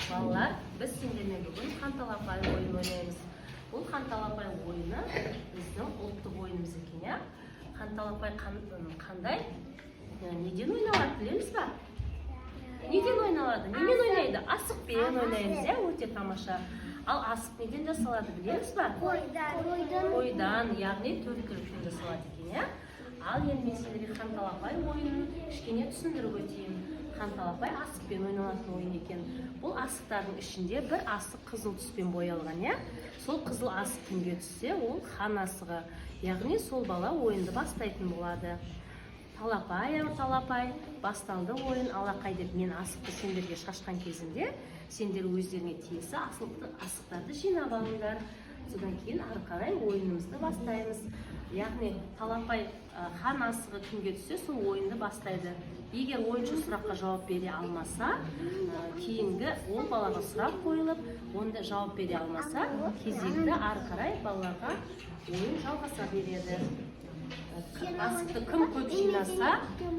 Балалар, біз сендермен бүгін Қанталапай ойын ойнаймыз. Бұл Қанталапай ойыны біздің ұлттық ойынымыз екен, иә? Қанталапай қандай? Неден ойналады, білеміз ба? Неден ойналады? Немен ойнайды? Асықпен ойнаймыз, иә, өте тамаша. Ал асық неден жасалады, білеміз ба? Қойдан. Қойдан, яғни төрт түліктен жасалады екен, иә. Ал енді мен сендерге Қанталапай ойынын кішкене түсіндіріп өтейін. Қанталапай асықпен ойналатын ойын екен. Бұл асықтардың ішінде бір асық қызыл түспен боялған, иә. Сол қызыл асық кімге түссе, ол хан асығы, яғни сол бала ойынды бастайтын болады. «Талапай, ау, талапай, басталды ойын алақай» деп мен асықты сендерге шашқан кезімде, сендер өздеріңе тиесілі асықтарды жинап алыңдар. Содан кейін ары қарай ойынымызды бастаймыз. Яғни талапай, хан асығы кімге түссе, сол ойынды бастайды. Егер ойыншы сұраққа жауап бере алмаса, кейінгі ол балаға сұрақ қойылып, онда жауап бере алмаса, кезекті ары қарай балаларға ойын жалғаса береді. Асықты кім көп жинаса,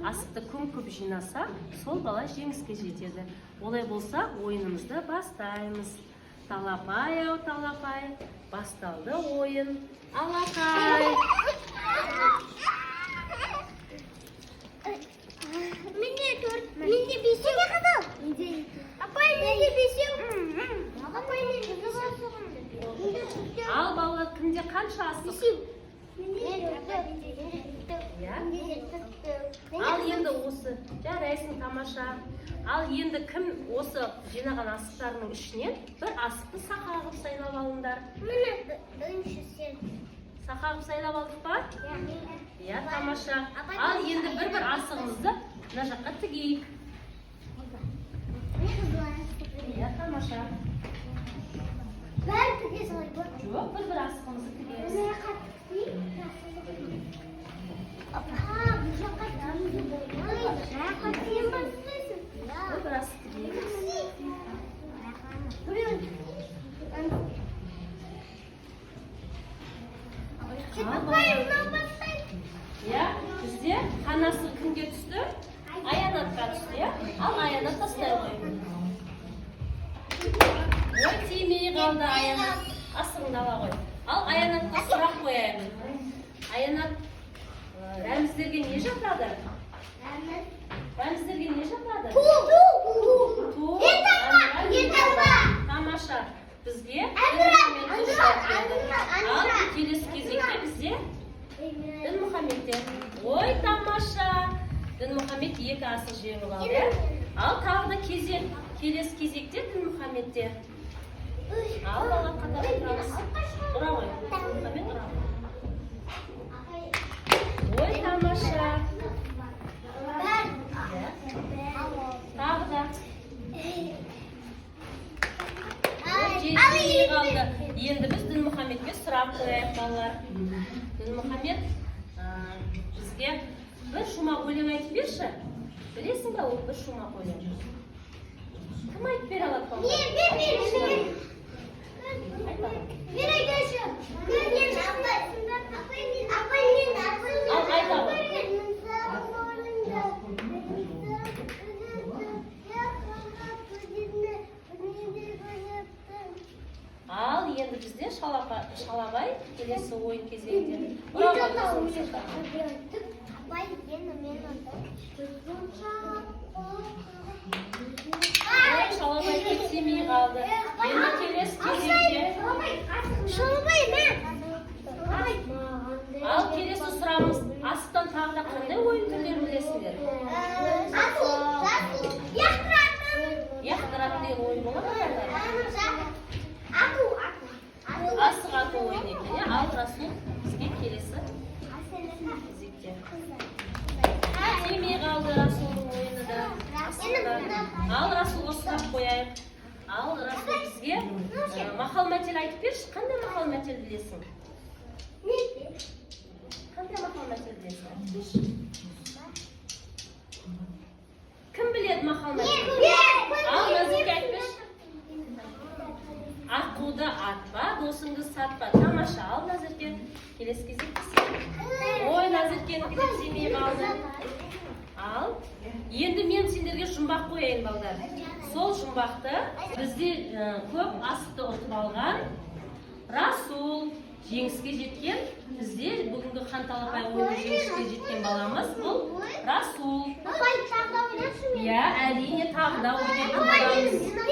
асықты кім көп жинаса, сол бала жеңіске жетеді. Олай болса, ойынымызды бастаймыз. Талапай, ау, талапай, басталды ойын алақай. Менде төрт, менде бесеу. Менде қызыл. Менде. Апай, менде бесеу. Апай, менде бесеу. Менде төртеу. Ал, балалар, кімде қанша асық? Бесеу. Менде төртеу. Иә. Менде төртеу. Ал енді осы, жарайсың, тамаша. Ал енді кім осы жинаған асықтарының ішінен бір асықты сақа қылып сайлап алыңдар. Міне, бірінші сен. Сақа қылып сайлап алдық па? Иә. Иә, тамаша. Ал енді бір бір асығымызды мына жаққа тігейік. Мен қызыл. Иә, тамаша. Бәрі тіге солай болады. Жоқ, бір бір асығымызды тігеміз. Мына жаққа тікпей. Апа, бұл жаққа тігуге болмайды. Жаққа сен бастайсың. Бір бір асық тігейік. Біреу. Апай, мынау бастайды. Иә, бізде хан асығы кімге түсті? Аянатқа түсті, иә. Ал, Аянат, тастай ғой. Ой, тимей қалды. Аянат, асығыңды ала ғой. Ал Аянатқа сұрақ қояйық. Аянат, рәміздерге не жатады? Рәміздерге не жатады? Ту. Ту. Ту. Елтаңба. Елтаңба. Тамаша, бізге Әндіра, Дінмұхаммед Әндіра, жауап берді. Әндіра, Ал Әндіра. келесі кезекте бізде Дінмұхаммедте. Ой, тамаша, Дінмұхаммед екі асық жеңіп алды, иә. Ал тағы да кезек, келесі кезекте Дінмұхаммедте. Ал, бала, қатар тұрамыз. Тұра ғой, Дінмұхаммед, тұра ғой. Ой, тамаша. Иә, тағы да. Ой, жетпей қалды. Енді біз Дінмұхаммедке сұрақ қояйық, балалар. Дінмұхаммед, бізге бір шумақ өлең айтып берші. Білесің ба ол бір шумақ өлең? Кім айтып бере алады, балалар? Мен, мен, мен. Айт, балам. Мен айтайыншы. Мен, апай, апай, мен, апай, мен, апай, мен. Ал, айта ғой. Ал енді бізде Шалабай келесі ойын кезегінде. Ұра ғой, өзің сыртқа. Апай, енді мен. Ой, Шалабай тимей қалды. Енді келесі кезекте. Шалабай, мен. Ал келесі сұрағымыз: асықтан тағы да қандай ойын түрлерін білесіңдер? Асу, асу, яқтыратын. Яқтыратын деген ойын болады ма, балалар? Ату, ату. Асық ату ойыны екен, иә. Ал Расул, бізге келесі кезекте. Тимей қалды Расулдың ойыны да, асығы да. Ал Расулға сұрақ қояйық. Ал, Расул, бізге мақал мәтел айтып берші. Қандай мақал мәтел білесің? Қандай мақал мәтел білесің, айтып берші. Кім біледі мақал мәтел? Ал, Назерке, айтып берші. «Аққуды атпа, досыңды сатпа». Тамаша. Ал, Назерке, келесі кезекте сен. Ой, Назеркенікі де тимей қалды. Ал Енді мен сендерге жұмбақ қояйын, балдар. Сол жұмбақты бізде көп асықты ұтып алған Расул жеңіске жеткен. Бізде бүгінгі Ханталапай ойыны жеңіске жеткен баламыз бұл Расул. Апай, тағы да ойнашы мен. Иә, әрине, тағы да ойнайтын Апай, боламыз. мен